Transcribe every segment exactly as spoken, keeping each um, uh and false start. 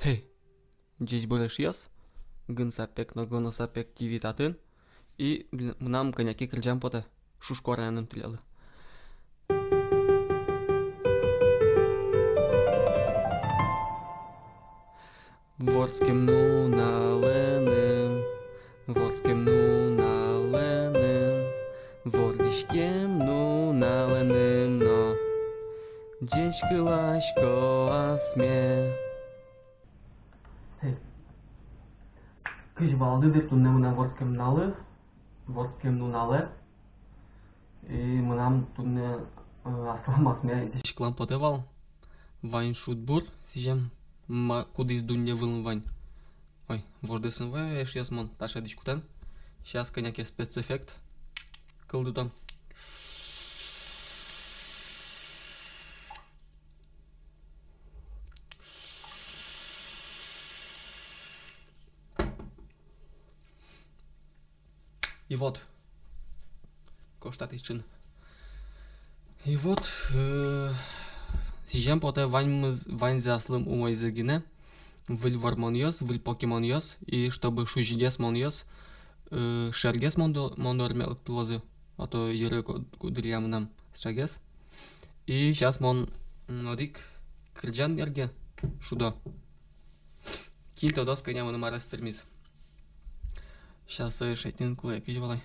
Хе, ӟечбур, эшъёс, гынса пек но гоноса пек кивалтӥ татын, и, блин, мынам кӧня ке кырӟан потэ, шуш куараен тӥледлы. Вордскем нуналэным, вордскем нуналэным, вордӥськем нуналэным но ӟечкыласько асме. Хе. Кызьы валады, туннэ мынам вордскем нуналэ, вордскем нуналэ. И мынам туннэ, э, аслам асме ӟечкылан потэ вал. Вань шудбур сӥзем, ма-, кудӥз дунне вылын вань. Ой, вождэс эн вай, эшъёс, мон таӵе дӥськутэн. Сейчас кӧня ке спецэффект кылдытом. И вот. Кошкатӥ ӵын. И вот, э, сӥзем потэ ваньмыз-, ваньзэ аслым умойзэ гинэ. Выль вормонъёс, выль покемонъёс. И чтобы шузигес монъёс, э, шергес мон до-, мон доры мед лыктылозы. А то йыры ко-, куддыръя мынам сыӵегес. И сейчас мон, м, одӥг кырӟан берге шудо. Кин тодоз, кӧня мыным арес тырмиз. Сейчас, э, шедьтыны кулэ, кызьы вал ай.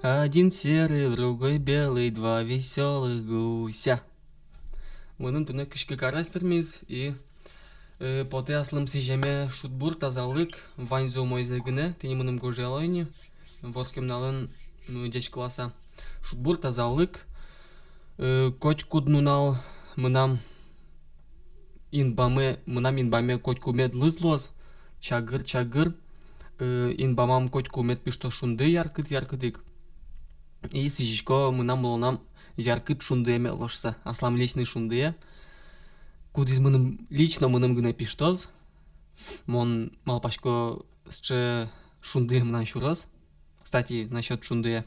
Один серый, другой белый, два весёлых гуся. Мыным туннэ кызь кык арес тырмиз, и, э, потэ аслым сӥземе шудбур, тазалык, ваньзэ умойзэ гинэ, тӥни мыным гожъяло ини, вордскем нуналэн, ну, ӟечкыласа. Шудбур, тазалык, э, котькуд нунал мынам инбаме, мынам инбаме котьку мед лыз луоз, чагыр, чагыр, э, инбамам котьку мед пиштоз шунды яркыт, яркыт ик. И сӥзисько мынам улонам яркыт шундые мед луоз шуса, аслам личный шундые. Кудӥз мыным, лично мыным гинэ пиштоз. Мон малпасько, сыӵе шундые мынам сюроз. Кстати, насчёт шундые.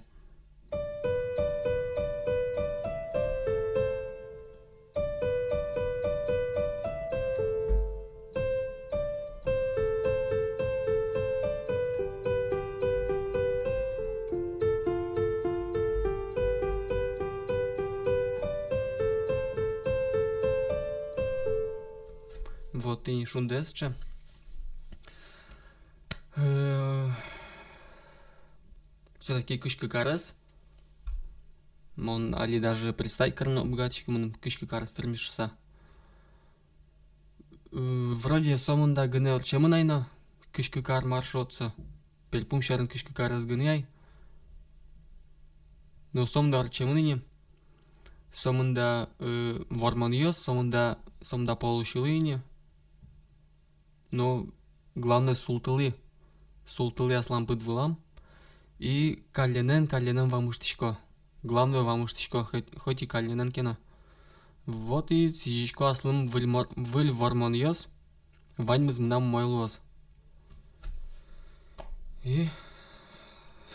Вот и шунды сыӵе. Э, всё-таки кызь кык арес. Мон али даже представить карыны уг быгатӥськы, мыным кызь кык арес тырмиз шуса. Э, вроде сомында гинэ ортчемын ай но, кызь кык ар мар шуод со. Берпум сьӧрын кызь кык арес гинэ ай. Но сомында ортчемын ини. Сомында, э, вормонъёс, сомында, сомында пол усьылӥ ини. Но главное, султылӥ. Султылӥ аслам пыд вылам. И каллен, каллен вамыштӥсько. Главное, вамыштӥсько, хоть, хоть и каллен ке но. Вот и сӥзисько аслым выль мор-, выль вормонъёс. Ваньмыз мынам умой луоз. И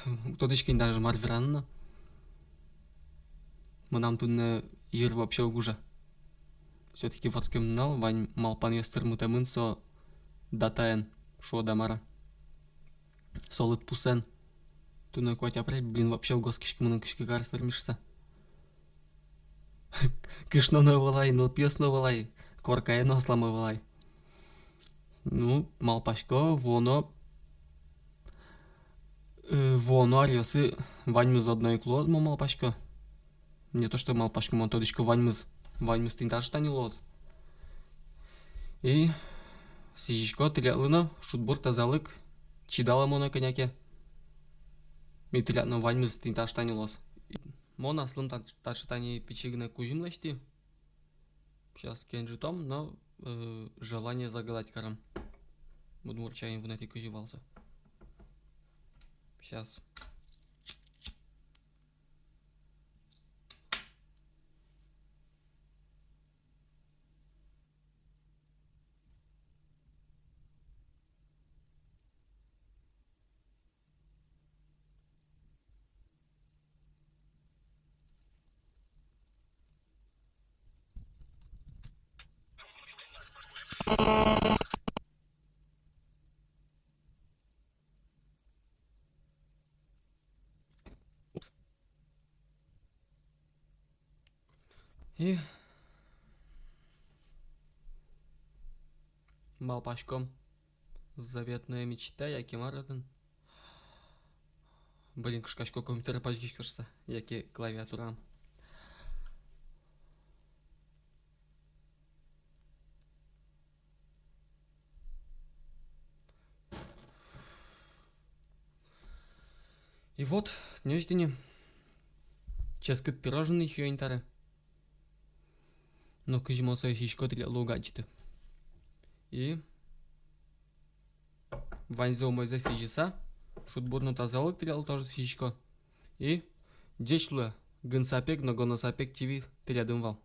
уг тодӥськы ини даже, мар вераны на. Мынам туннэ йыр вообще уг ужа. Всё-таки вордскем нунал, вань малпанъёс тырмытэмын со датаен, шуод-а, мар-а. Со лыдпусэн. Туннэ куать апрель, блин, вообще уг оскиськы мыным кызь кык арес тырмиз шуса. Кышно но ӧвӧл ай, нылпиос но ӧвӧл ай, коркае но аслам ӧвӧл ай. Ну, малпасько, вуоно, э, вуоно аръёсы ваньмыз одно ик луоз, мон малпасько. Не то что малпасько, мон тодӥсько, ваньмыз, ваньмыз тӥни таӵе тани луоз. И сӥзисько тӥледлы но шудбур, тазалык, чидалэ монэ кӧня ке. И тӥляд но ваньмыз тӥни таӵе тани луоз. Мон аслым та-, таӵе тани пичи гинэ кузьым лэсьтӥ. Сейчас кенжытом но, э, желание загадать каром. Удмурт сямен вунэтӥ, кызьы вал со. Сейчас. И малпаськом, заветная мечта яке мар отын. Блин, кышкасько компьютер пазьгисько шуса, яке клавиатура. И вот, нёсь тӥни. Ческыт пирожный сиён табере. Но кызьы мон сое сисько, тӥледлы уг адӟиты. И ваньзэ умойзэ сӥзьыса, шудбур но тазалык тӥледлы тоже сӥзисько. И ӟеч луэ, Гынсапег но Гоносапег ТВ тӥледын вал.